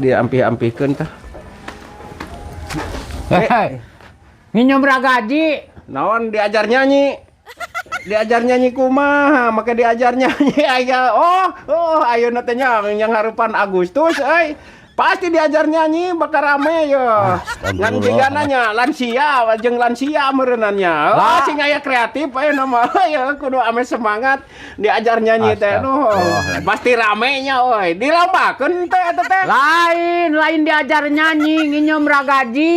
Diampih-ampihkeun tah. Hei, nginjem ragaji. Naon, diajar nyanyi? Diajar nyanyi kumaha? Make diajar nyanyi aya. Oh, ayeuna teh nya yang harupan Agustus euy. Pasti diajar nyanyi bakal rame ya. Ngan jigana nya lansia jeung lansia meureunnan nya. Oh, Lah. sing aya kreatif ayeuna mah ya kudu ame semangat diajar nyanyi teh. Duh, pasti rame nya euy. Dilombakeun teh eta teh. Lain, lain diajar nyanyi, nginjem ragaji.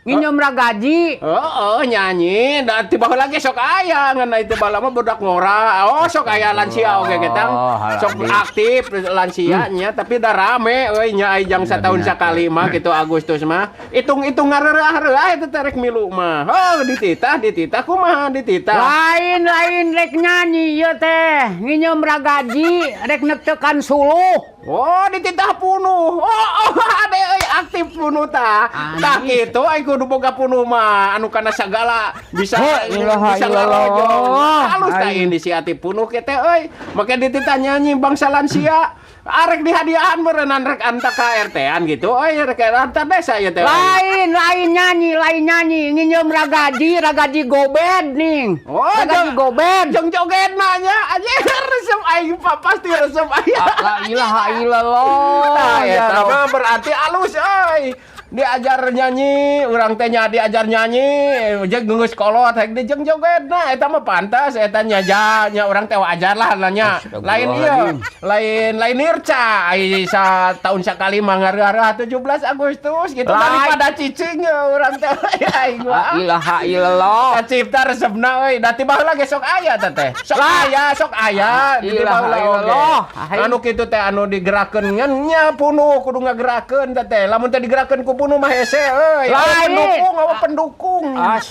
Nginjem ragaji. Oh, nyanyi, dan tiba lagi sok aya ngan itu baheula mah budak ngora. Oh, sok aya lansia oge ketang. Oh, Sok aktif lansia nya, tapi da rame euy nya ai jang satahun sakali mah gitu Agustus mah. Hitung-hitung ngareureuh-reuah eta teh rek milu mah. Oh, dititah, dititah kumaha dititah? Lain, lain rek nyanyi ieu teh. Nginjem ragaji, rek nektekan suluh. Oh, dititah punuh. Oh, ade euy aktif punuh tah. Tah kitu ai kudu boga punuh mah anu kana sagala bisa La ilaha bisa illallah. ngarojong. Halus tah Aing. inisiatif punuh ke teh euy. Make dititah nyanyi bangsa lansia. Arek dihadiahan berenang rek anta ka RT-an gitu. Euy, rek antar desa ieu teh. Lain, lain nyanyi, lain nyanyi. Nginjem ragaji, ragaji gobed nih. Oh, ragaji gobed. Jeung jogetna nya anjir resep aing pasti resep aing. La ilaha illallah. Tah, Ya eta Rob. mah berarti alus euy. Diajar nyanyi, urang teh nya diajar nyanyi, jeung geus kolot rek di jeung jogetna eta mah pantas eta nya ja nya urang teh wajar lah nanya. Lain ieu, lain lain nirca ai tahun sakali mah ngareureuh 17 Agustus gitu Lain. Daripada cicing ya urang teh aing La mah. ilaha illallah. Cipta resepna euy, da ti baheula ge sok aya teh teh. Sok Lah. aya, sok aya di Ilaha baheula oge. illallah. Anu kitu teh anu digerakeun ngan nya punuh kudu ngagerakeun teh teh. Lamun teh digerakeun ku punuh mah hese euy. Awa Lain. pendukung, awa pendukung.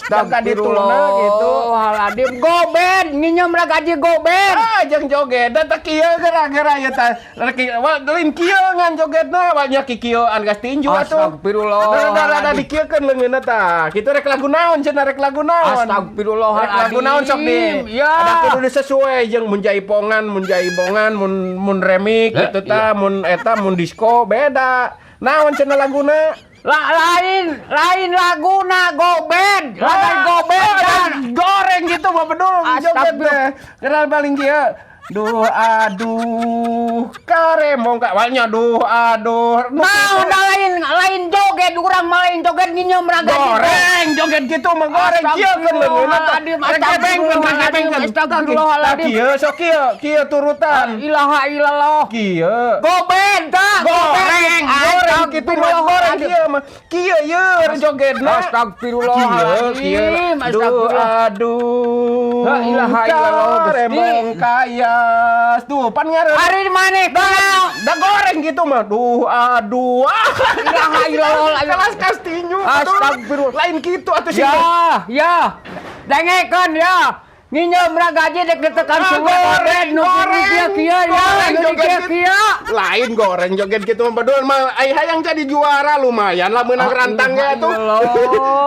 Jaga dituna gitu. Astagfirullahaladzim. Gobed, nginjem ragaji gobed. Ah, jeung joget da teh kieu gara-gara ieu teh. Rek wa lain kieu ngan jogetna, wa nya kikieuan gas tinju atuh. Astagfirullahaladzim. Da da dikieukeun leungeunna tah. Kitu rek lagu naon cenah, rek lagu naon? Astagfirullahaladzim. Rek lagu naon sok di. Ya. Ada kudu disesuai jeung mun jaipongan, mun jaipongan, mun mun remix Eh, gitu tah, mun eta mun disco beda. Naon cenah laguna? La, lain, lain laguna gobed, lagu gobed Ah, dan goreng gitu mah bedul joget teh. Kenal paling kieu. Duh aduh karemong ka walnya duh aduh. Nu Nah, udah lain lain joget urang mah lain joget nginjem ragaji. Goreng joget gitu mah goreng kieu kan leungeunna tah. Astagfirullahaladzim, Rek gebengkeun, rek gebengkeun. astagfirullahaladzim. Tah kieu sok kieu, kieu turutan. Ilaha illallah. Kieu. Gobed tah, Goreng, goreng gitu mah goreng kieu mah. Kieu ye jogetna. Astagfirullahaladzim. Kieu, kieu. Duh Astagfirullah. aduh. La ilaha illallah, Gusti. Karemong kayas. Tuh, pan ngareun. Ari maneh kenal. Da goreng gitu mah. Duh aduh. Ah. Ilaha illallah. Kelas kastinyu. Astagfirullah. Lain gitu atuh sih. Ya, ya. Dengekeun ya. Nginjem ragaji dek ditekan Ah, suluh goreng, gobed nu goreng, kieu kieu ya, goreng, nu joget kieu gitu. kieu. Lain goreng joget gitu mah bedul mah ai hayang jadi juara lumayan lah menang Ah, rantangnya tuh. illallah.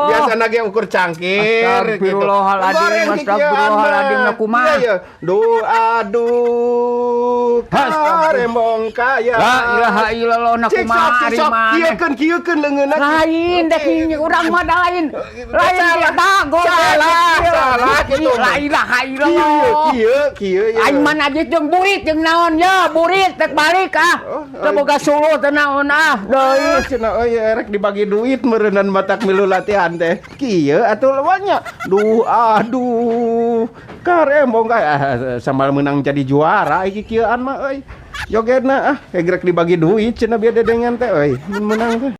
Biasa ge ukur cangkir gitu. Astagfirullahaladzim, Goreng astagfirullahaladzim, kikieuan mah. na kumaha. Iya, iya. Duh aduh karembong kaya. La ilaha illallah na Cik sok, kumaha cik ari sok maneh. kieukeun kieukeun leungeunna. Lain dek urang mah da lain. Lain Salah. kita gobed. Salah, salah gitu. La ilaha Kieu illallah. kieu kieu ya. Aing mah najis jeung burit jeung naon ya, burit tek balik ah. Oh, Teu boga suluh teu naon ah. Deui cenah euy erek dibagi duit meureunnan matak milu latihan teh. Kieu atuh lewatnya. Duh aduh. Karembong ka ah, sambil menang jadi juara iki kieuan mah euy. Jogetna ah, rek dibagi duit cenah bieu dedengan teh euy. Mun menang teh.